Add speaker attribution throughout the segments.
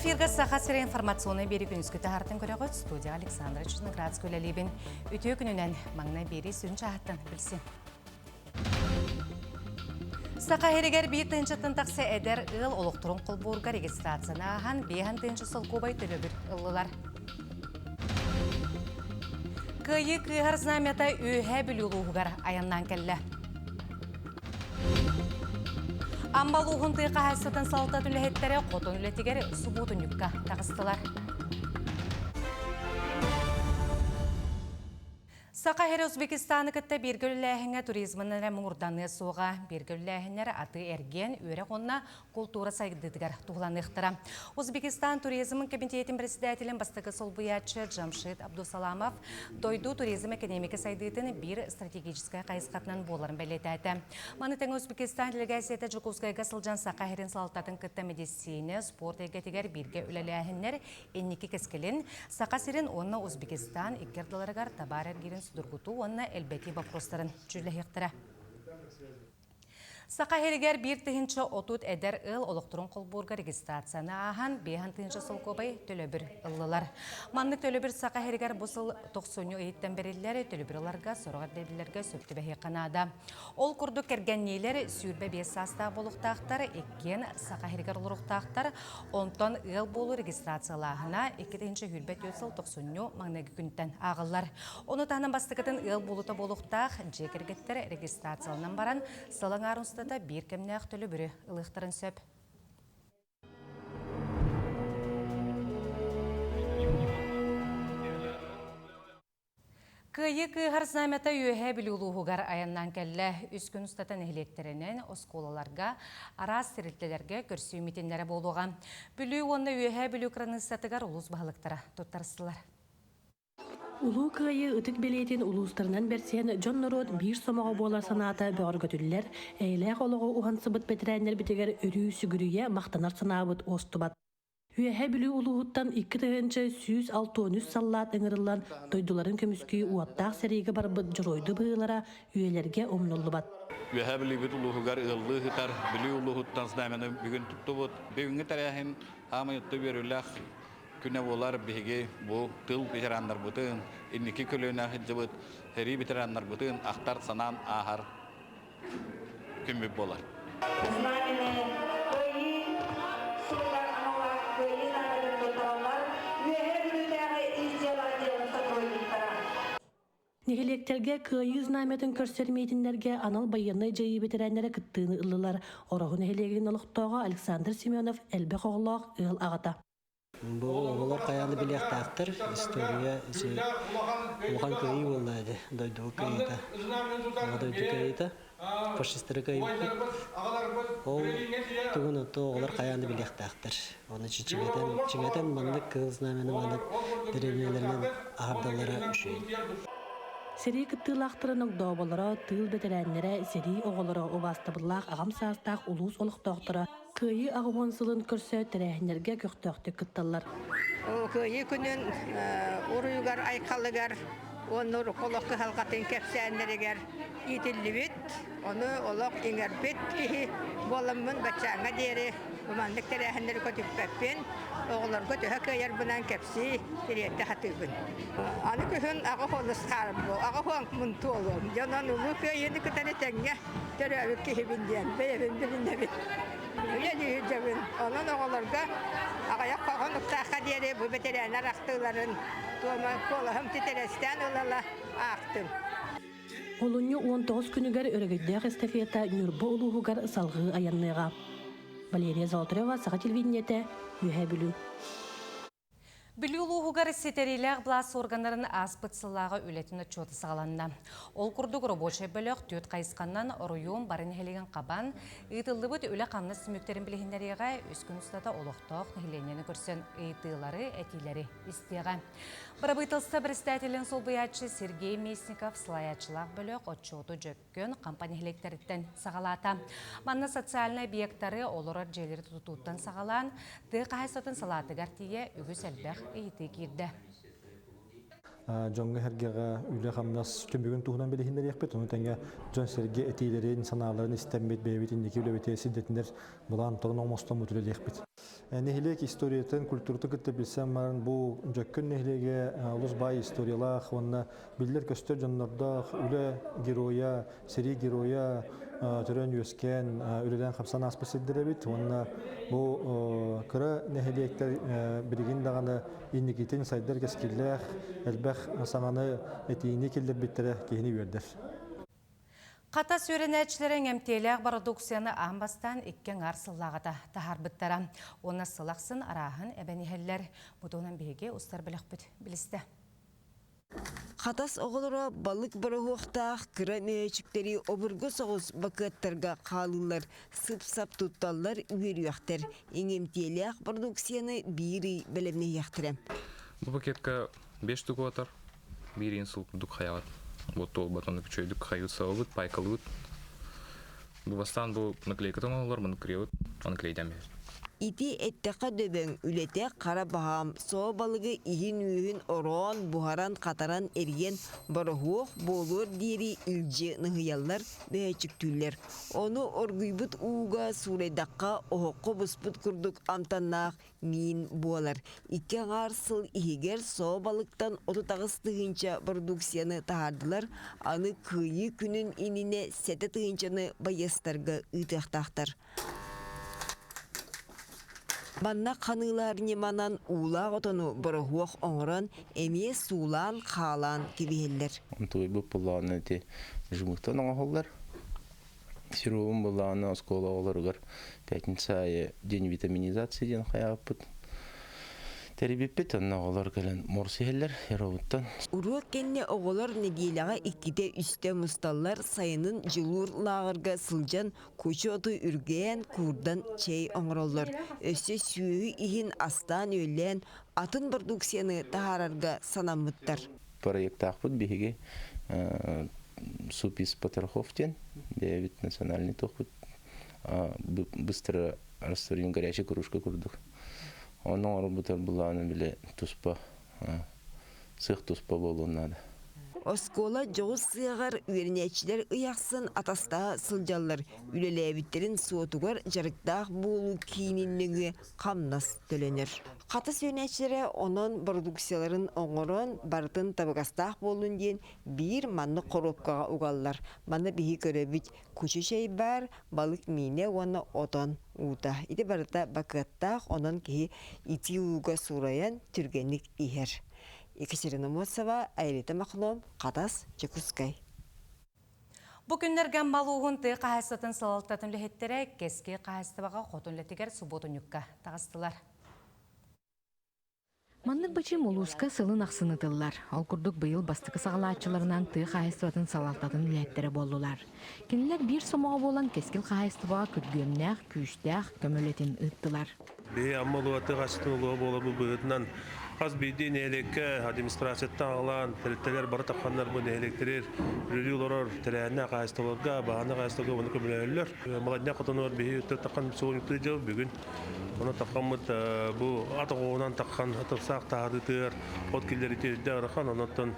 Speaker 1: Эфиргэ Саха сирэ информационнай биэри күнүскү таһаартан көрөҕүт студия Александра Черноградская үлэлиибин. Үтүө күнүнэн маҥнай биэри сүрүн чааһыттан билсин. Саха сиригэр биир тыһыынчаттан тахса эдэр ыал олохторун холбуурга регистрацияны ааһан 5 тыһыынча солкуобай төлөбүр ыллылар. Кыайыы кыыһар знамята Үөһээ Бүлүү улууһугар айаннаан кэллэ. Амма улууһун тыа хаһаайыстыбатын салалтатын үлэһиттэрэ хотон үлэтигэр субуотунньукка таҕыстылар. Саха сирэ Узбекистаны кытта бииргэ үлэлээһиҥҥэ туризмын эрэ муҥурданыа суоҕа. Бииргэ үлэлээһиннэр атыы-эргиэн, үөрэх уонна култуура сайдыытыгар туһуланыахтара. Узбекистан туризмын кэмитиэтин председателин бастакы солбуйааччы Джамшит Абдусаламов дойду туризм экэниэмикэ сайдыытын биир стратегическай хайысхатынан буоларын бэлиэтээтэ. Маны тэҥэ Узбекистан делегацията Дьокуускайга сылдьан Саха сирин салалтатын кытта мэдиссиинэ, спорт эйгэтигэр бииргэ үлэлээһиннэр инники кэскилин, Саха сирин уонна Узбекистан икки ардыларыгар табаар эргиирин судургутуу уонна элбэтии боппуруостарын дьүүллэһиэхтэрэ. Саха сиригэр 1030 эдэр ыал олохторун холбуурга регистрацияны ааһан 5 тыһыынча солкуобай төлөбүр ыллылар. Маннык төлөбүр Саха сиригэр бу сыл тохсунньу ыйыттан бэриллэр төлөбүр ыларга сорох ирдэбиллэргэ сөп түбэһиэххэ наада. Ол курдук кэргэнниилэр 25 саастаах буолуохтаахтар, иккиэн Саха сиригэр олоруохтаахтар, онтон ыал буолуу регистрациялааһына 2024 сыл тохсунньу маҥнайгы күнтэн ааҕыллар. Ону таһынан бастакытын ыал буолуута буолуохтаах дьиэ кэргэттэр регистрацияланан баран, сыл аҥаарын устата биир кэмнээх төлөбүрү ылыахтарын сөп. Кыайыы кыыһар знамята Үөһээ Бүлүү улууһугар айаннаан кэллэ. Үс күн устата нэһилиэктэринэн, оскуолаларга, араас тэрилтэлэргэ көрсүү митиннэрэ буолуоҕа. Бүлүү уонна Үөһээ Бүлүү кыраныыссатыгар улуус баһылыктара туттарыстылар.
Speaker 2: Улуу Кыайыы ытык бэлиэтин улуустарынан бэрсиһэн дьон-норуот биир сомоҕо буолар санаата бөҕөргөтүллэр, эйэлээх олоҕу уһансыбыт бэтэрээннэрбитигэр өрүү сүгүрүйэ махтанар санаабыт уостубат. Үөһээ Бүлүү улууһуттан 2163 саллаат ыҥырыллан дойдуларын көмүскүү уоттаах сэриигэ барбыт дьоруойдуу быһыылара үйэлэргэ умнуллубат.
Speaker 3: Үөһээ Бүлүүбүт улууһугар ыаллыы сытар Бүлүү улууһуттан знамяны бүгүн туттубут. Бүгүҥҥү тэрээһин хаамай үөрүүлээх күнэ буолар биһиги бу тыл ветераннарбытын, инники көлүөнэ сылдьыбыт сэрии ветераннарбытын ахтар санаан ааһар күммүт буолар.
Speaker 4: Знамяны Кыайыы сылыгар аналлаах Кыайыы знамятын туттараллар Үөһээ Бүлүүтээҕи ис дьыала отделын сотрудниктара.
Speaker 2: Нэһилиэктэргэ Кыайыы знамятын көрсөр миитиннэргэ анал байыаннай дьайыы бэтэрээннэрэ кыттыыны ыллылар. Ороһу нэһилиэгин олохтооҕо Александр Семенов элбэх оҕолоох ыал аҕата.
Speaker 5: Бу оҕолор хайаан да билиэхтээхтэр. История ити улахан кыайыы буолла ити дойдубут кыайыыта. Аҕа дойду кыайыыта. Фашистары кыайбыппыт. Ол тугун ото оҕолор хайаан да билиэхтээхтэр. Оны чиҥэтэн, чиҥэтэн маннык кыһыл знамяны маннык дэриэбинэлэринэн аһардаллара үчүгэй.
Speaker 2: Сэрии кыттыылаахтарын огдооболоро, тыыл бэтэрээннэрэ, сэрии оҕолоро, убаастабыллаах аҕам саастаах улуус олохтоохторо Кыайыы 80 сылын көрсө тэрээһиннэргэ көхтөөхтүк кытталлар.
Speaker 6: Кыайыы күнүн уруйугар, айхалыгар уонна урукку олох кыһалҕатын кэпсээннэригэр иитиллибит, ону олох иҥэрбит киһи буоламмын баччааҥҥа диэри маннык тэрээһиннэри көтүппэппин, оҕолорго төһө кыайарбынан кэпсии, тириэрдэ сатыыбын. Аны күһүн аҕа уонус хаарбу, аҕа уон мунтуолуом. Дьонон Улуу Кыайыыны кытары тэҥҥэ төрөөбүт киһибин диэн бэйэбин билинэбин. Үлэлии сылдьабын. Онон оҕолорго аҕыйах хонуктаахха диэри бу бэтэрээннэр ахтыыларын туома куолаһым титирэстээн ыла-ыла аахтым.
Speaker 2: Олунньу 19 күнүгэр өрөгөйдөөх эстафета Ньурба улууһугар салҕыы айанныаҕа. Валерия Золотарева, Саха телевидениетэ, Үөһээ Бүлүү.
Speaker 1: Бүлүү улууһугар ситэриилээх былаас органнарын ааспыт сыллааҕы үлэтин отчуота саҕаланна. Ол курдук рабочай бөлөх түөрт хайысханнан оройуон бары нэһилиэгин хабан, ыытыллыбыт үлэ-хамнас түмүктэрин билиһиннэриэҕэ, үс күн устата олохтоох нэһилиэнньэни көрсөн ыйытыылары, этиилэри истиэҕэ. Бырабыыталыстыба председателин солбуйааччы Сергей Местников салайааччылаах бөлөх отчуоту Көн Хампа нэһилиэктэриттэн саҕалаата. Манна социальнай объектары, олорор дьиэлэри тутууттан саҕалаан, тыа хаһаайыстыбатын салаатыгар тиийэ үгүс элбэх ыйытыы киирдэ.
Speaker 7: Дьоҥҥо-сэргэҕэ үлэ-хамнас түмүгүн туһунан билиһиннэриэхпит. Ону тэҥэ дьон-сэргэ этиилэрин, санааларын истэммит, бэйэбит инники үлэбитигэр сирдэтинэр былаан торун оҥостоммут үлэлиэхпит. Нэһилиэк историятын, культуратын кытта билсэн баран, бу Дьөккөн нэһилиэгэ олус баай историялаах уонна биллэр-көстөр дьоннордоох үлэ геройа, сэрии геройа төрөөн үөскээн, үлэлээн хамсан ааспыт сирдэр эбит. Уонна бу кыра нэһилиэктэр билигин даҕаны инникитин сайдар кэскиллээх, элбэх саҥаны этиини киллэрбиттэрэ киһини үөрдэр.
Speaker 1: Хатас үөрэнээччилэрэ иҥэмтиэлээх бородууксуйаны аан бастаан икки аҥаар сыллааҕыта таһаарбыттара. Уонна сыл ахсын арааһын эбэн иһэллэр. Бу туһунан биһиги устар бөлөхпүт билистэ.
Speaker 8: Хатас оҕолоро балык бороһуохтаах кыра мөһөөчүктэри обургу соҕус бакыаттарга хаалыылар, сып-сап тутталлар, үөрүөхтэр. Иҥэмтиэлээх продукцияны биир ый бэлэмнэһиэхтэрэ.
Speaker 9: Бу пакетка 5 штук отар, биир инсул курдук хайаҕат. Вот туолбат, оны үчүгэйдик хайыт сабабыт, пайкалыыт. Бу бастаан бу наклейкатын оҥоһуллар, маны кырыйабыт, аны клейдээн биһэр.
Speaker 8: Ити эттэххэ дөбөҥ, үлэтэ хара баһаам, соо балыгы иһин-үөһүн ороон, буһаран-хатаран эрийэн, бороһуох буолуор диэри илдьи ныһыйаллар, бөһөөччүктүүллэр. Ону оргуйбут ууга суурайдахха оһоххо буспут курдук амтаннаах миин буолар. Икки аҥаар сыл иһигэр соо балыктан 38 тыһыынча бородууксуйаны таһаардылар, аны Кыайыы күнүн иннинэ 7 тыһыынчаны байыастарга ыытыахтаахтар. Манна ханыылаһар ньыманан уулаах отону бороһуох оҥорон, эмиэ суулаан, хаалаан кэбиһэллэр.
Speaker 10: Онтуйбут буллаҕына ити жмыхтан оҥоһуллар. Сиробун буллаҕына оскуола оҕолоругар пятница аайы день витаминизации диэн хайаабыппыт. Тэрийбиппит, онно оҕолор кэлэн морс иһэллэр сиробуттан.
Speaker 8: Уруок кэннэ оҕолор нэдиэлэҕэ иккитэ-үстэ мусталлар, сайынын Дьулуур лааҕырга сылдьан кучу оту үргээн, куурдан чэй оҥороллор. Өссө сүөһү иһин астаан-үөллээн атын бородууксуйаны таһаарарга санаммыттар.
Speaker 10: Проектаахпыт биһиги Супис Потрохов диэн бэйэбит национальный туохпут быстро растворим горячий кружка курдук. Ону оҥорбутар былааны бile туспа сыах туспа буолуон наада.
Speaker 8: Оскуола дьоҕус сыаҕар үөрэнээччилэр ый ахсын атастаһа сылдьаллар. Үлэлээбиттэрин суотугар дьарыктаах буолуу киинин нөҥүө хамнас төлөнөр. Хатас үөрэнээччилэрэ онон бородууксуйаларын оҥорон, барытын табыгастаах буоллун диэн биир маннык хоруопкаҕа угаллар. Манна биһи көрөбүт кучу чэй баар, балык миинэ уонна отон уута. Ити барыта бакыаттаах, онон киһи итии ууга суурайан түргэнник иһэр. Екатерина Моцева, Айрита Махно, Хатас, Дьокуускай.
Speaker 1: Бу күннэргэ мал ууһун тыа хаһаайыстыбатын салалтатын үлэһиттэрэ Кэскил хаһаайыстыбаҕа хотун үлэтигэр субуотунньукка таҕыстылар.
Speaker 11: Маннык бычым улууска сылын ахсын ытыллар. Ол курдук быйыл бастакы саҕалааччыларынан тыа хаһаайыстыбатын салалтатын үлэһиттэрэ буоллулар. Кинилэр биир сомоҕо буолан Кэскил хаһаайыстыбаҕа күргүөмнээх, күүстээх көмө үлэтин ыыттылар.
Speaker 12: Биһи Амма улууһа тыа хаһаайыстыбатын улууһа буоларбыт быһыытынан хас биирдии нэһилиэккэ администрацияттан аҕалаан тэрилтэлэр бары тахханнар бу нэһилиэктэри үлэлии олорор тэрээһиннээх хаһаайыстыбаларга, баһааны хаһаайыстыбаларга уонна көмөлөһөллөр. Маладньа хотонугар биһи таххан суолуньуктуу дьыл бүгүн Ону таххаммыт бу ат оҕуһунан таххан тылсаах таһаарыытыгар от киллэритэ үрдэ ыарахан, онон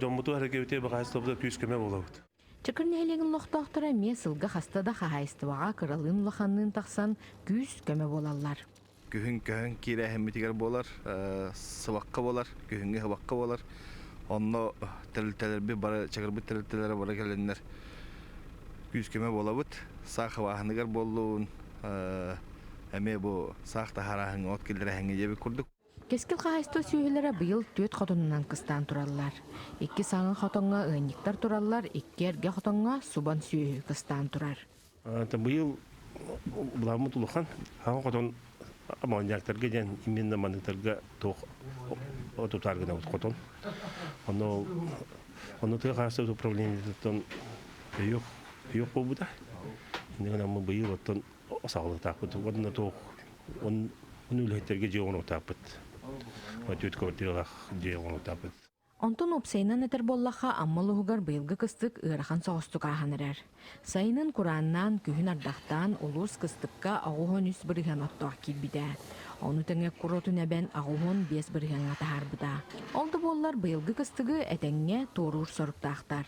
Speaker 12: дьоммутугар эргэбитигэр баҕаһыстыбыта күүс-көмө буолабыт.
Speaker 11: Чакыр нэһилиэгин олохтоохторо эмиэ сылга хаста да хаһаайыстыбаҕа кыралыын-улаханныын тахсан күүс-көмө буолаллар.
Speaker 13: Күһүн көһөн киирээһиммитигэр буолар, сыбахха буолар, күһүҥҥү сыбахха буолар. Онно тэрилтэлэрбит бары, Чакырбыт тэрилтэлэрэ бары кэлэннэр күүс-көмө буолабыт. Саах хабааһыныгар буоллун, эмиэ бу саах таһаарааһыҥҥа от киллэрээһиҥҥэ диэбит курдук.
Speaker 11: Кэскил хаһаайыстыба сүөһүлэрэ быйыл түөрт хотонунан кыстаан тураллар. Икки саҥа хотоҥҥо ыанньыктар тураллар, икки эргэ хотоҥҥо субан сүөһү кыстаан турар.
Speaker 12: Быйыл былааммыт улахан. Хаҥа хотон моонньаактарга диэн именно манныктарга туох тутаар гынабыт хотон. Ону ону тыа хаһаайыстыбатын управлениетыттан өйүөх өйүөх буолбута. Инньэ гынан быйыл оттон саҕалыктаахпыт уонна туох он үлэһиттэргэ дьиэ оҥоруохтаахпыт. Түөрт квартиралаах дьиэ оҥоруохтаахпыт.
Speaker 11: Онтон уопсайынан этэр буоллахха, Амма улууһугар быйылгы кыстык ыарахан соҕустук ааһан эрэр. Сайынын курааннаан, күһүн ардахтаан улуус кыстыкка 83% оттоох киирбитэ. Ону тэҥэ кур отун эбэн 85 бырыһыаҥҥа таһаарбыта. Ол да буоллар быйылгы кыстыгы этэҥҥэ туоруур соруктаахтар.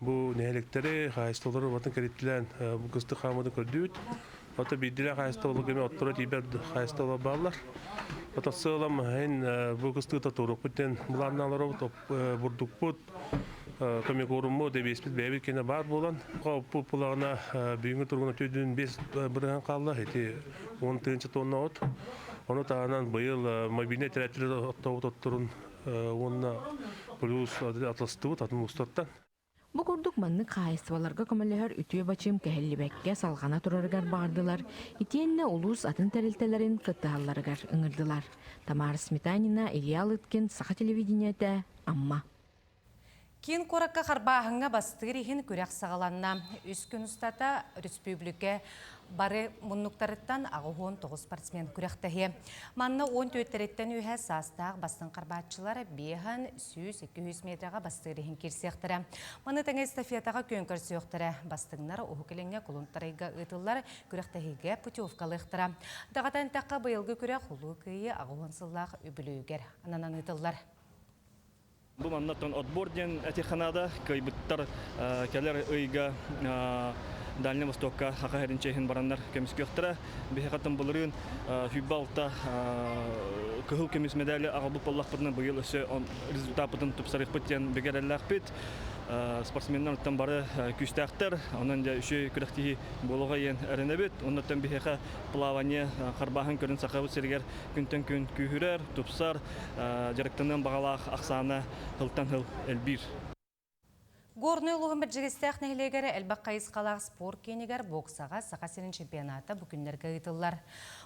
Speaker 12: Бу нэһилиэктэри, хаһаайыстыбалары барытын кэриттилээн бу кыстык хаамыытын көрдүүбүт. Ото биирдилээх хаһаайыстыбалар кэми отторо тиийбэт хаһаайыстыбалар бааллар. Ото сыалам иһин бу кыстыыта туруохпут диэн былааннаан олоробут. Бурдукпут, комикоруммут, эбиэспит бэйэбит кэнэ баар буолан, оппут булаҕына бүгүҥҥү туругунан 4,5% хаалла. Ити 10 тыһыынча тонна от. Ону таһынан быйыл мобильнай тэрээттэр оттообут отторун уонна плюс атастыбыт атын улуустартан.
Speaker 11: Бу курдук маннык хаһаайыстыбаларга көмөлөһөр үтүө бачыым кэһиллибэккэ салҕана турарыгар баҕардылар, итиэннэ улуус атын тэрилтэлэрин кыттыһалларыгар ыҥырдылар. Тамара Сметанина, Илья Лыткин, Саха телевидениетэ, Амма.
Speaker 1: Киин куоракка харбааһыҥҥа бастыыр иһин күрэх саҕаланна. Үс күн устата республика бары муннуктарыттан 89 спортсмен күрэхтэһиэ. Манна 14-тэриттэн үөһэ саастаах бастыҥ харбааччылар биэһэн 100-200 метрэҕэ бастыыр иһин киирсиэхтэрэ. Маны тэҥэ эстафетаҕа күөн көрсүөхтэрэ. Бастыҥнар Уһук Илиҥҥэ кулун тарайга ыытыллар күрэхтэһиигэ путевкалыахтара. Даҕатан эттэххэ, быйылгы күрэх Улуу Кыайыы 80 сыллаах үбүлүөйүгэр ананан ыытыллар.
Speaker 14: Бу маннаттан отбор диэн этиэххэ наада. Кыайбыттар кэлэр ыйга Дальнай Востокка Хаха сирин чиэһин бараннар көмүскүөхтэрэ. Биһиэхэ былырыын 26 кыһыл көмүс медали аҕалбыт буоллахпытына быйыл өссө результаппытын тупсарыахпыт диэн бигэ эрэллээхпит. Спортсменнар бары күүстээхтэр, онон дьэ үчүгэй күрэхтэһии буолуоҕа диэн эрэнэбит. Оннуттан биһиэхэ плавание харбааһын көрүн Сахабыт сиригэр күнтэн күн күүһүрэр, тупсар, дьарыктаныан баҕалаах ахсаана сылтан сыл элбиир.
Speaker 1: Горнай улууһун Бэрдьигэстээх нэһилиэгэр элбэх хайысхалаах спорт киинигэр боксаҕа Саха сирин чемпионата бу күннэргэ ыытыллар.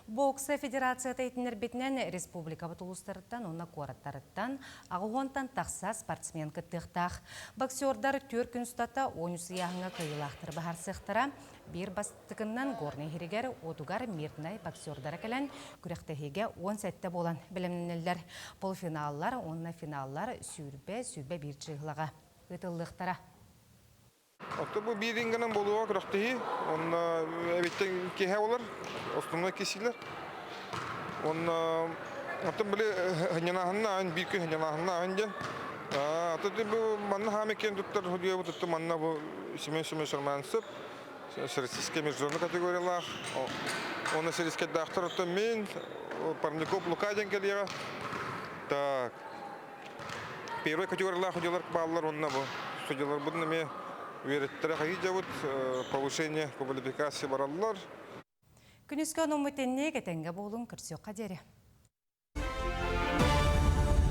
Speaker 1: Бокса федерацията иһитиннэрбитинэн республикабыт улуустарыттан уонна куораттарыттан 80-тан тахса спортсмен кыттыахтаах. Боксердар түөрт күн устата 13 ыйааһыҥҥа кыайыылаахтары быһаарсыахтара. Биир бастакыннан Горнай иһиригэр уотугар мирнай боксердара кэлэн күрэхтэһиигэ 17 буолан бэлэмнэнэллэр. Полуфиналлар уонна финаллар сүүрбэ, 21 чыыһылаҕа ыытыллыахтара.
Speaker 15: Отто бу биир рингынан буолуоҕа күрэхтэһии. Онно эбиттэн киэһэ болар, основной кисилэр. Онно оттон били хынньанааһынна аан биир күн хынньанааһынна аан диэн. Аты бу манна хаамы киэн туттар судьуйабыт тутту манна бу Семен Семенович Романцев российскай международный категориялаах. Оны сирискэйдаахтар оттон мин Парников Лука диэн кэлиэҕэ. Так первый категориялаах судьялар бааллар уонна бу судьяларбытын эмиэ үөрэттэрэ хайыы повышение квалификации бараллар.
Speaker 1: Күнүскү онуммут инник этэҥҥэ буолуҥ, көрсүөххэ диэри.